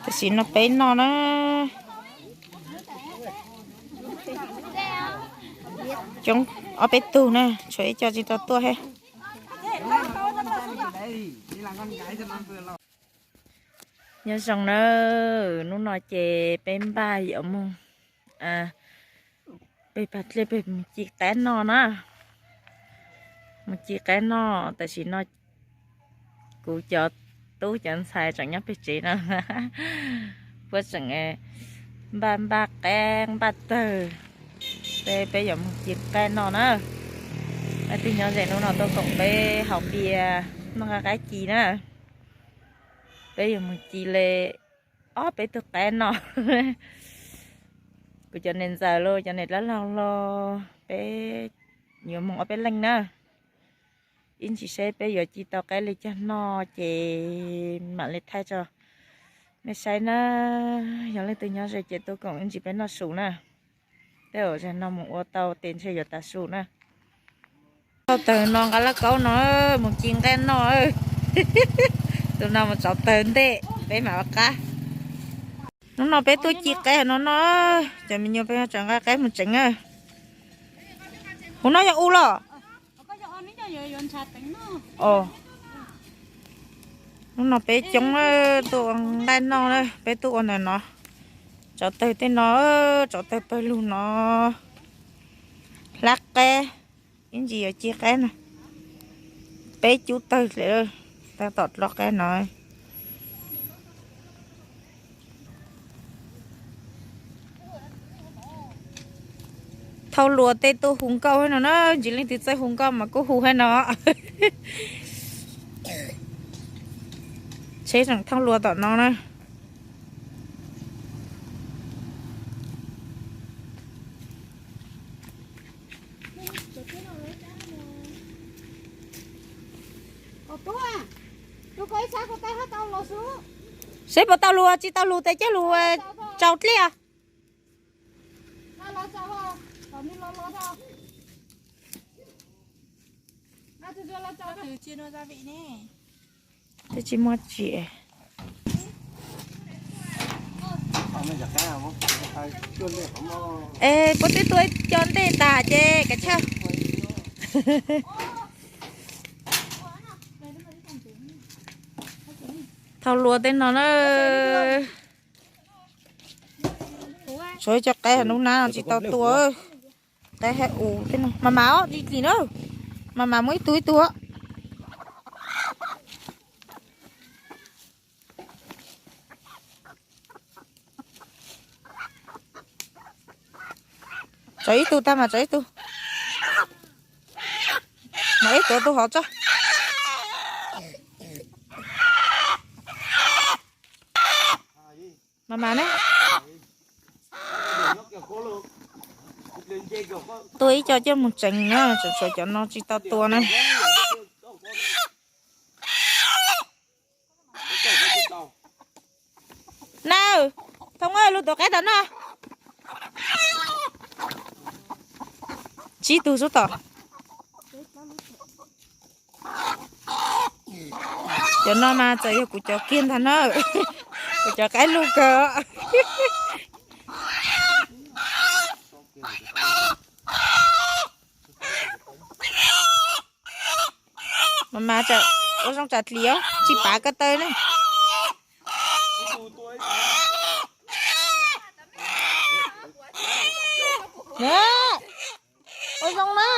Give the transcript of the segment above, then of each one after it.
Tam sim no peb noj na, coob ob peb tug na, tshuav ib co tsis tau tuaj thiab. Nyob zoo na, hnub no ces peb npaj yuav mus, peb pag dlej peb mus ci qaib noj na. Mus ci qaib noj, tam sim no kuv cov tub cov ntxhais tseem nyob pem tsev no, puab tseem npaj npaj qaib npaj tawg, peb, peb yuav mus ci qaib noj na. Leej twg nyob ze hnub no tuaj koom peb haus npias noj qaib ci na. Peb yuav mus ci li ob peb tug qaib noj. Kuv cov niam ntxawm los cov niam dab laug los peb yuav mus ob peb leej na. Ib ntsis seb peb yuav ci tau qaib li cas noj ces mam li thaij rau nej saib na. Yog leej twg nyob ze ces tuaj koom ib ntsis peb noj su na. Tej zaum zaum no mus ua tau tes ntshe yuav tav su na. Tau tawg no nqa laj kaub no mus ci nqaij noj. Tus no mus tsau tawg ntej peb mam ua qab. Hnub no peb tuaj ci qaib no no, cov me nyuam peb tseem nqa qaib mus tseev. Huv no yog u los? Hnub no peb coob tuaj ua nqaij noj na, peb tuaj ua ntawm no. Tsau tawg tej no, tsau tawg pawg lug no. Hlab qaib, ib ntsis yuav ci qaib na. Peb cub tawg, tawg tom dlov qaib no. Thauj luas tej tuaj hu nkauj thiab no na, ntsis leej twg txawj hu nkauj mas kuj hu thiab no. Tsheb tseem thauj luas tom no na. Seb puas tau lus, tsis tau lus tes coj lus tsau dlej. Twb tsis muaj tsim. Es puab twb tua ib co ntej tas ces kav chawj. Thauj luas tej no na. Tshuav ib co qaib hnub nab no tsis tau tua. Qaib hab u tej no mas mas os, dim dim na. Mas mas muaj ib tug ib tug. Tsau ib tug tag mas tsau ib tug. Mas ib tuav tug hov tso. Mas mas ne. Tua ib co coj mus tseev na, tseem tshuav cov no tsis tau tua na. Na, Thoob, lug tuav qaib tom no. Tsib tug xub tom. Cov no mas txawm yog kuv cov kiag ntag na. Kuv cov qaib lug kawg. Mas mas ua zoo tsam dlis os, tsis pav ko taw ne. Ua zoo na.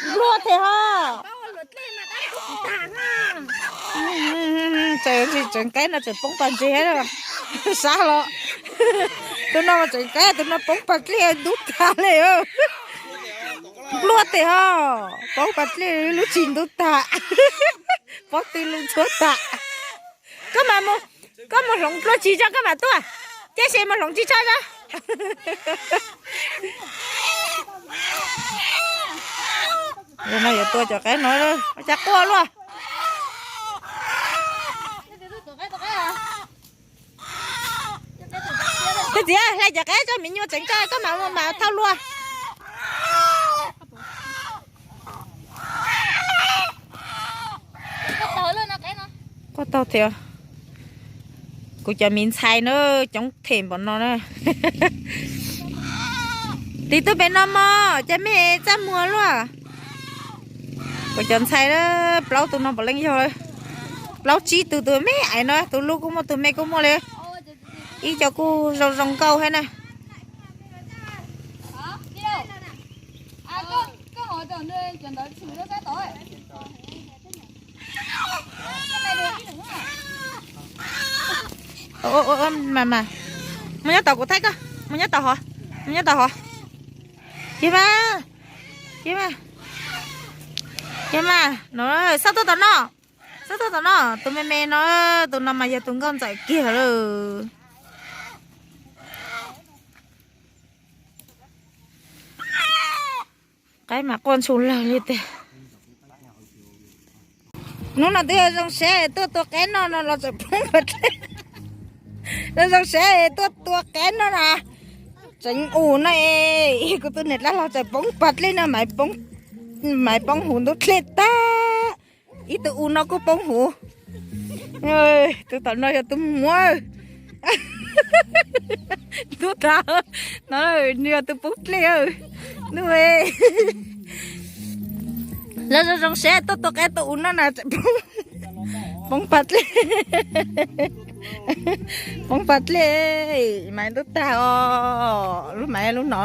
Nplua tes ho. Tseem qaib no tseem poob pas ntses sab los. Tus no mas tseem qaib, tus no poob pas dlej ntub tag li. Nplua tes ho, poob pas dlej lub tsis ntub tag. Pob tw lug ntxhuav tag. Koj mas, koj mus hloov nplua tsis tso koj mam tuaj. Cia si mus hloov tsis tso tso. Yog no yuav tua cov qaib no, ua cas quaj luaj. Koj txiv, hlais cov qaib tso, me nyuam tseem tso, koj mam mus mas thauj luag. Quaj tau thiab. Kuv cov miv ntxhais na, coob them npaum no na. Tiv tub pem no mog, cas mej txaj muag luaj. Kuv cov ntxhais na, plaub tus no puav leej yog, plaub tsib tus, tus me aiv no, tus lub kuj muaj, tus me kuj muaj li. Ib co kuj zoo zoo nkauj thiab na. Mas, mas, mus nyob tom kuv thaij koj, mus nyob tom hov, mus nyob tom hov. Cia mas, cia mas, cia mas, no, xob tuaj tom no, xob tuaj tom no, tus me me no, tus no mas yog tus nkauj ntxawm kiag lawm. Qaib mas quaj ntshua lawg li tiag. Hnub no twb yog zoo siab tuaj tua qaib noj no los tseem poob pas dlej. Zoo zoo siab tuaj tua qaib noj na, tseem us no es kuv tus niam dab laug tseem poob pas dlej no, maiv poob huv ntub dlej tag. Ib tug us no kuj poob huv. Tus tom no yog tus muam. Ntub tag no, nws yog tus poob dlej. Nub, lawv zoo zoo siab tuaj tua qaib tua us noj na, poob pas dlej. Poob pas dlej, maiv ntub tag os, lub maiv lub no.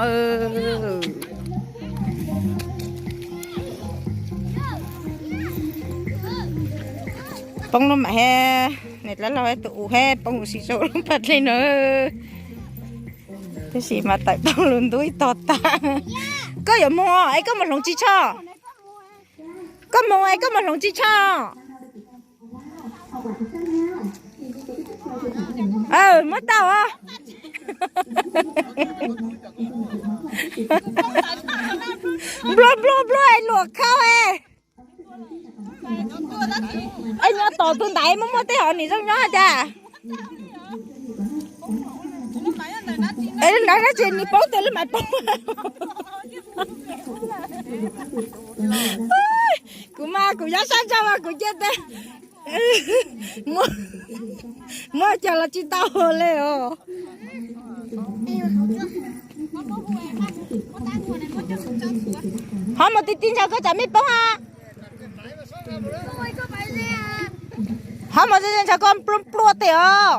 Poob lub maiv, niam dab laug tus us thiab poob huv si rau lub pas dlej no. Tab sis mas tawm tau lus ntub ib tog tag. Koj yuav moog es koj mus hloov ris tsho. Koj moog es koj mus hloov ris tsho. Muab tau os. Nplua nplua nplua es luam khau es. Es nyob tom tus ntaiv muaj muaj tej hov nim zoo nyob cas. Es lub ntawd dab tsi nim poob tes lub maiv poob. Kuv mas kuv nyob sab nrag mas kuv cia tes, muab cog los tsis tau li os. Ho mus ti ti ntshaw koj tsam mej poob ha. Ho mus ti ti ntshaw koj nplua nplua tes os.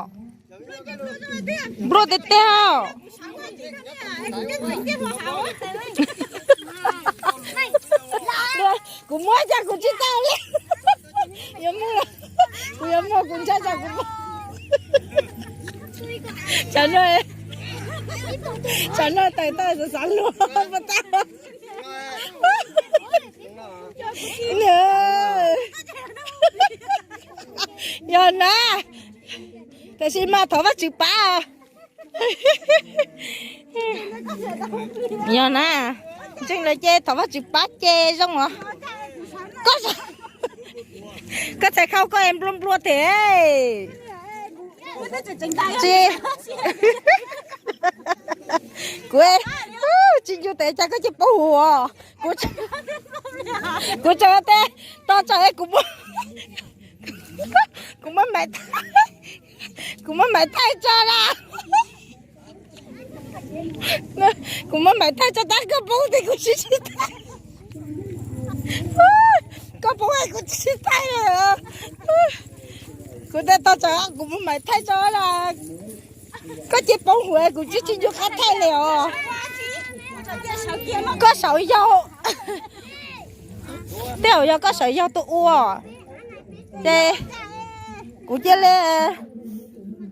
Nplua tiag tiag. Kuv muab cas kuv tsis tau li. Kuv yuav muag kuv ntshai tsam kuv, tsam no, tsam no tais tau xav xav luag puas tau. Yog na, tam sim mas thov Vajtswv pab. Yog na, ntseeg lawm ces thov Vajtswv pab ces zoo os. Koj txhais khau koj es nplua nplua thiab. Tsis, kuv tsis ncu tes cas koj cia poob huv os. Kuv tseem tes, tos tseem kuv, kuv muab maiv, kuv muab maiv thaij tso na. Kuv muab maiv thaij tso tab koj poob tes kuv tsis sib thaij. Koj poob kuv tsis sib thaij. Kuv tes tos tseem kuv muab maiv thaij tso na. Koj cia poob huv kuv tsis tsis ncu qab thaij li os. Koj saum yau, tej zaum yog koj saum yau tus ua. Ces kuv cia li,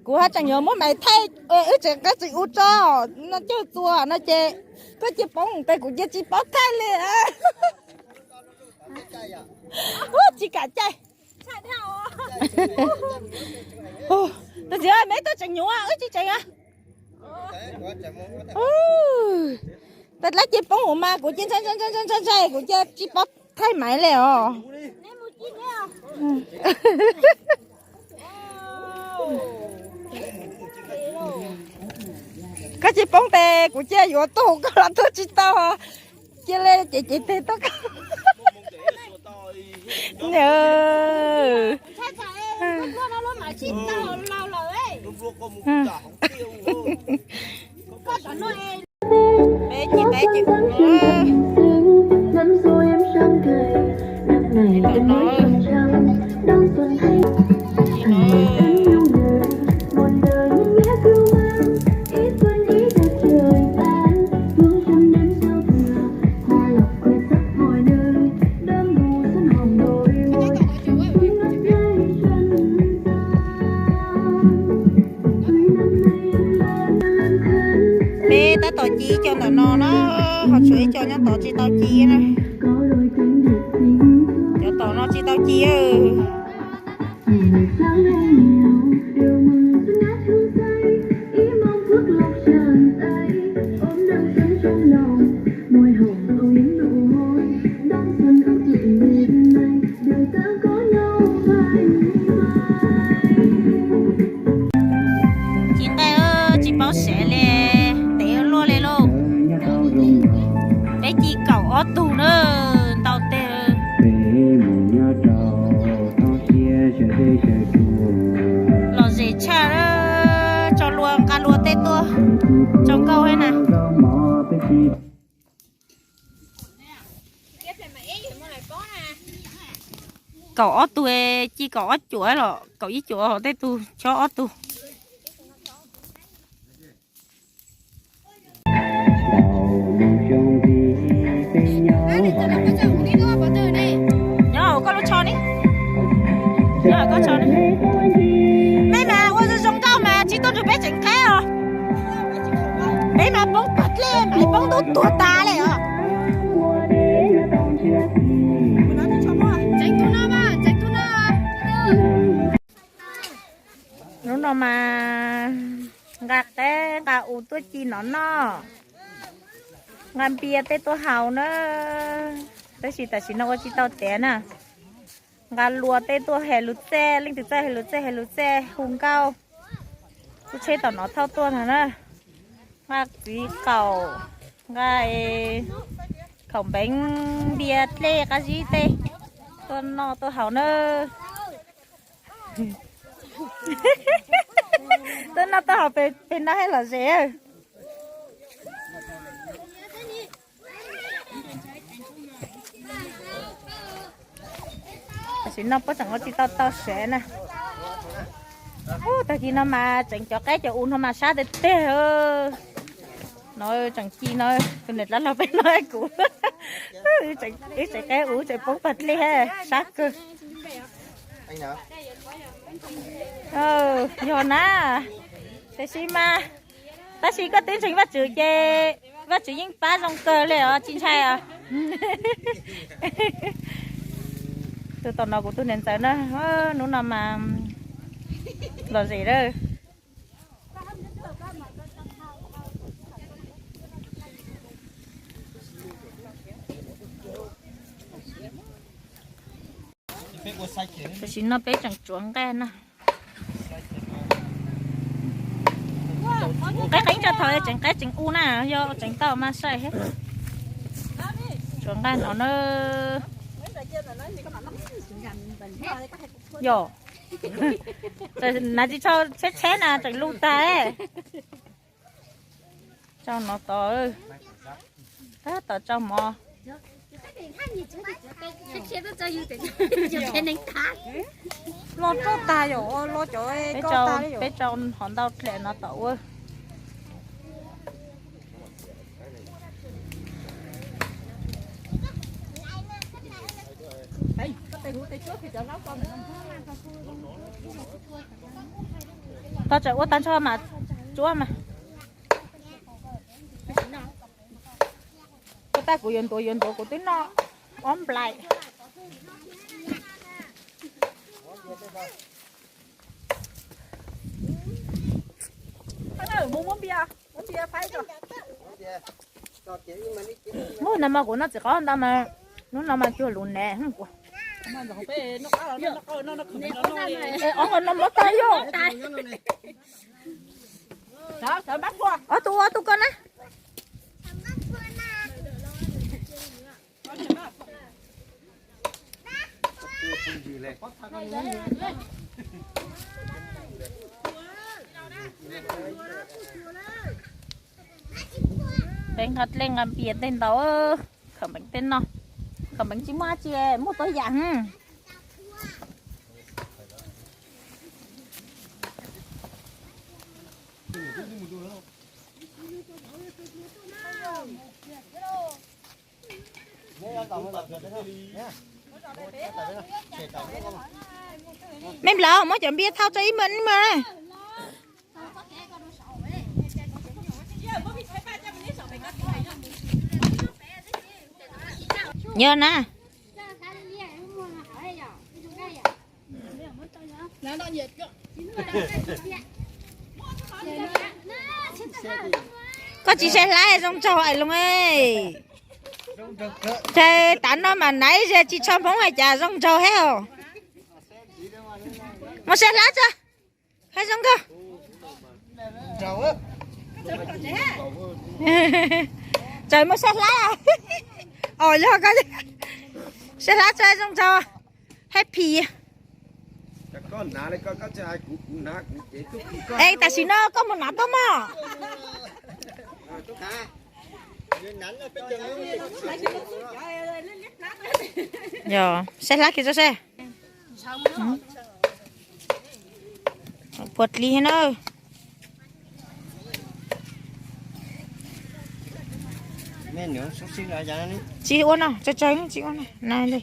kuv haj tseem yuav muab maiv thaij, wb tseem qab tsis ua tso, no coj txua no ces koj cia poob tes kuv cia tsis paub thaij li. Tsis kam caij. Tus txiv, meb tuaj tseem nyuaj wb tsis tseem. Tab lab cia poob huv mas kuv cia ntshai ntshai ntshai ntshai, kuv cia tsis paub thaij maiv li os. Koj cia poob tes kuv cia yuav tuaj huv koj los tuaj tsis tau. Cia li ces cev tes tuaj koj. Peb ces peb ces ub no. Peb tom no. Peb tab tom ci ib co ntawm no na, ho tshuav ib co nyob tod tsis tau ci na. Cov tom no tsis tau ci. Ci nqaij tsis paub sev li, ntev luaj li lauj. Peb ci kaum ob tug na, ntau teg. Lom zem tshaj, tso lua nqa lua tej tuaj, tso nkauj thiab na. Kaum ob tug, ci kaum ob cuam los kaum ib cuam hauv tej tug chob ob tug. Nyob hauv koj lub tsho ni. Nyob hauv koj tsho ni. Peb mas ua zoo zoo nkauj mas tsis tuaj nrog peb tseem qab os. Peb mas poob pag dlej mas poob ntub tuag tas li os. Hnub no mas nqa qaib nqa u tuaj ci nov noj, nqa npias tej tuaj haus na. Tab sis tam sim no ua tsis tau tiav na. Nqa lua tej tuaj hais lus txaj, leej twg txawj hais lus txaj hais lus txaj hu nkauj. Kuv tsheb tom no thauj tuaj no na. Nqa txiv qaum, nqa khaum npeev, npias dlej qab zib tej tuaj noj tuaj haus na. Tuaj noj tuaj haus pem no thiaj lom zem. Tam sim no puab tseem ua tsis tau tau sev na. Ub, tag kis no mas tseem cov qaib cov u no mas sab tiag tiag. No tseem ci no, tus niam dlaab laug peb no kuv, wb tseem qaib u tseem poob pag dlej, sab kawg. Yog na, tiam sis mas, tab sis koj twb ntseeg Vajtswv ces Vajtswv yeej pab zoo kawg li os, tsis ntshai os. Tus tom no kuv tus niam ntxawm na, hnub no mas lom zem lawm. Tam sim no peb tseem tsuav nqaij na. Qaib qeeb tso thaum tseem qaib tseem u na, yog tseem tau mas sai thiab. Tsuav nqaij no na. Yog, nav tsis tshau tsheb tsheb na tseem luj tag. Tsau no tod, tab tom tsau mov. Los roj tag yom, los cov, peb tsau hov ntau dlej no tom ua. Koj tseem ua tag nrho mas tsuab mas. Ua tag kuv yuav ntuav yuav ntuav kuv twb noj ob nplais. Hnub no mas kuv noj txiv qaub ntau mas, hnub no mas cuag lus nev. Ob qho no muab tag yog. Ob tug, ob tug koj na. Peb nqa dlej nqa npias tej ntau, khawm npeev tej no, khawm npeev tsis muaj dab tsi, muaj tau yam. Mej nplaum, muab cov npias thauj tso ib maj ib maj na. Yog na. Koj tsis saib hlab zoo nraug ais Loos. Ces tav no mas naiv ze tsis tshua Hmoob hais cas zoo nraug thiab os. Mus saib hlab tso. Hab zoo nkauj. Txawm mus saib hlab. Os, yog koj saib hlab tso zoo nraug. Happy. Es tam sim no koj mus hnav tuaj mog. Yog, saib hlab kiag tso seb. Puas dlig thiab na. Tsis ua no, tsawg tsawg tsis ua no na li.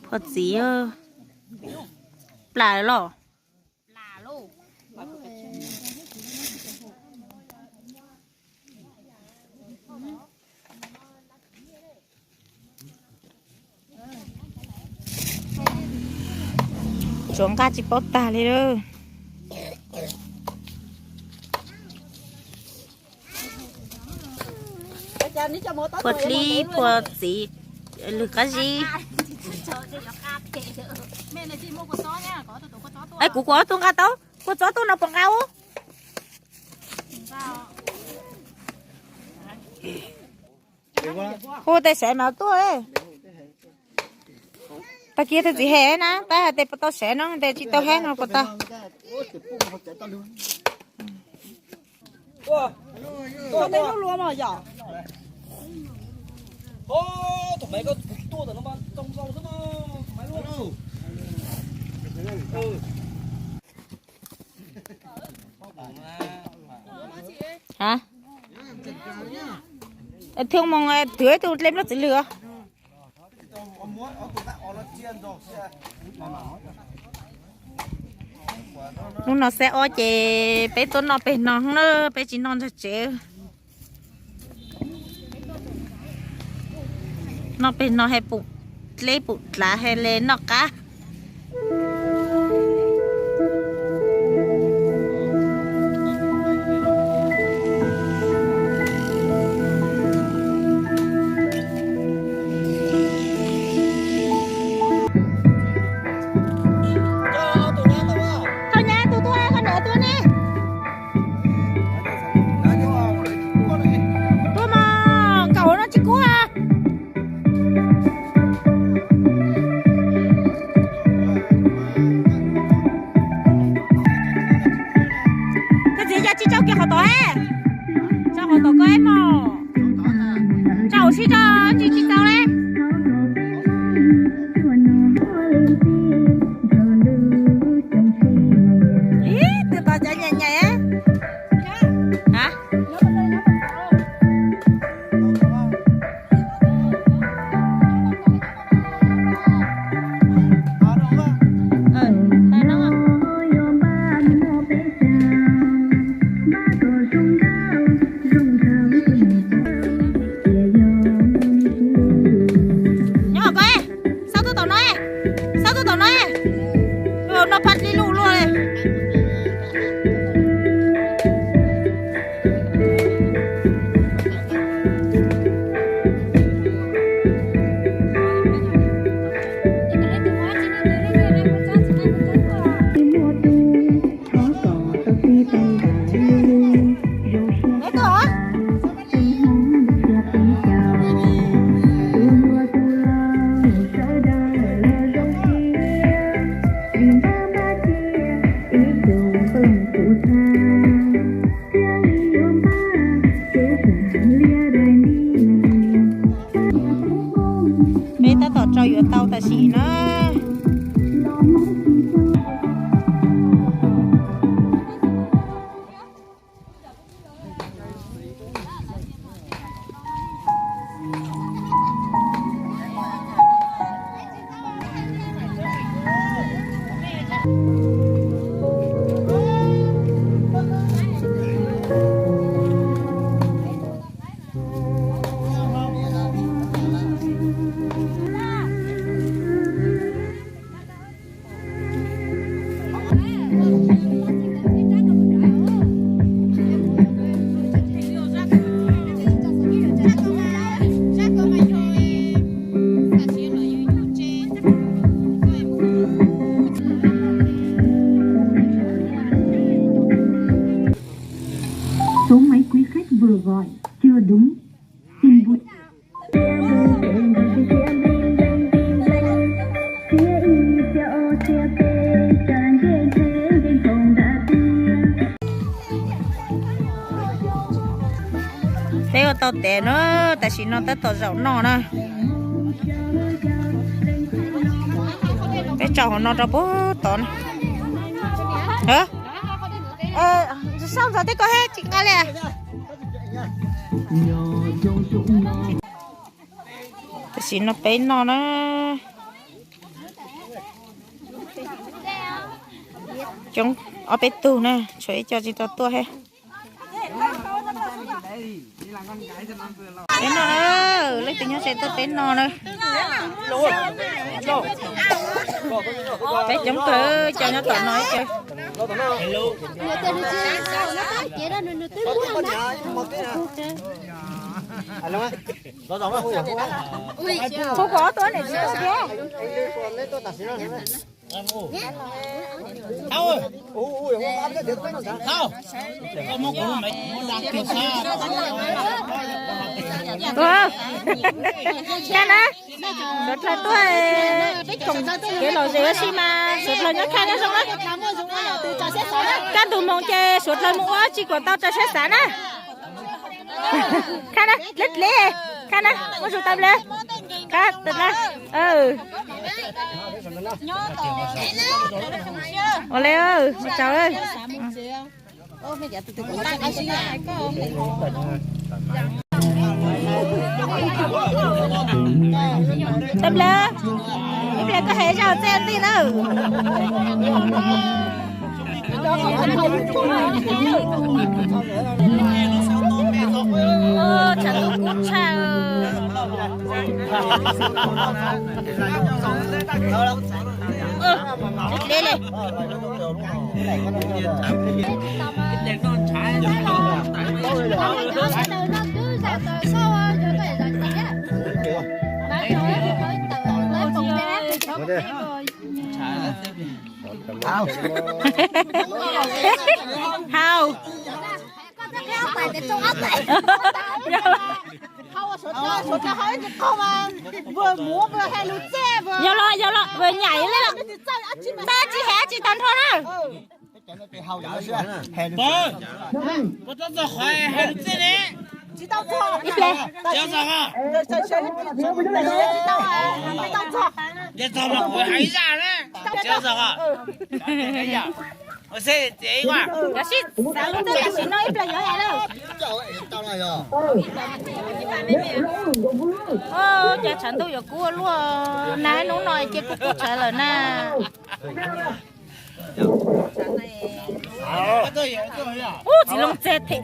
Koj txiv, plam los. Tsuav nqaj tsis paub tag li lawm. Puag dlib puag txiv, lwg qab zib. Es kuv kuv ob tug nqa tau, kua txob tuaj no puas nqa ub? Hu tej sev mas tuaj. Tag kis tus txiv hem na, tab hais tias puas tau sev no, tes tsis tau hab no puas tau. Hab, thwj moo twv ib tug dlej nplooj txiv lwg os. Hnub no xab ob ces peb tuaj noj peg no na, peb tsis noj ntag tsev. Noj peg no hais pum dleb pum dlav hais le noj qab. Koj nyab tus tuaj, koj niam tuaj ne. Tuaj mas, nkaum no tsis kub. Koj txiv, cas tsis tso kiag qhov tod he? Tso qhov tod koj eb mos. Tso hauv sib tso, tsis tsis tau le. Ib, tus tod cov nyais nyais. Tab tom tso yuav tau tam sim na. Số máy quý khách vừa gọi chưa đúng. Xin vui. Peb ua tau tes na, tam sim no tab tom zaum noj na. Peb tso hauv no rau puag tod na. Sau ntxov tej ko he tsis nqa li. Tam sim no peb noj na. Coob ob peb tug na, tshuav ib co tsis tau tuaj he. Peb noj na, leej twg nyob ze tuaj peb noj na. Peb coob kawg, cov nyob tom no ib co. Kuv kom ob tug niam txiv tuaj thiab. Kaj na, suav dlawg tuaj, kev lom zem ua si mas suav dlawg nyob kaj nyob zoo na. Kaj ntug moos ces suav dlawg mus ua tsis kom tau tso siab xav na. Kaj na, dleb dleb, kaj na, muaj zug tau dleb. Kaj tau na. Ua le, ua tsaug. Tab lawm, ib pliag koj hais zaj txij tij na. Tshav ntuj kub tshaj. Dleb li. Hau. Yog los, yog los, vwm nyam li los. Tsis hais tsis tag nrho na. Pov, puas tau txog qhov hais lus txij ne? Tsis tau txog. Tsis tau txog. Tsis tau txog mas kuv hais ib zaj na. Tsis tau txog. Ua xeb tias ib, ua xeb xav lub txij tam sim no ib pliag yuav hais lawm. Ces tshav ntuj yuav kub ua luaj na, hnub no ces kuj kub tshav lawm na. Ub, txiv loo txiag them.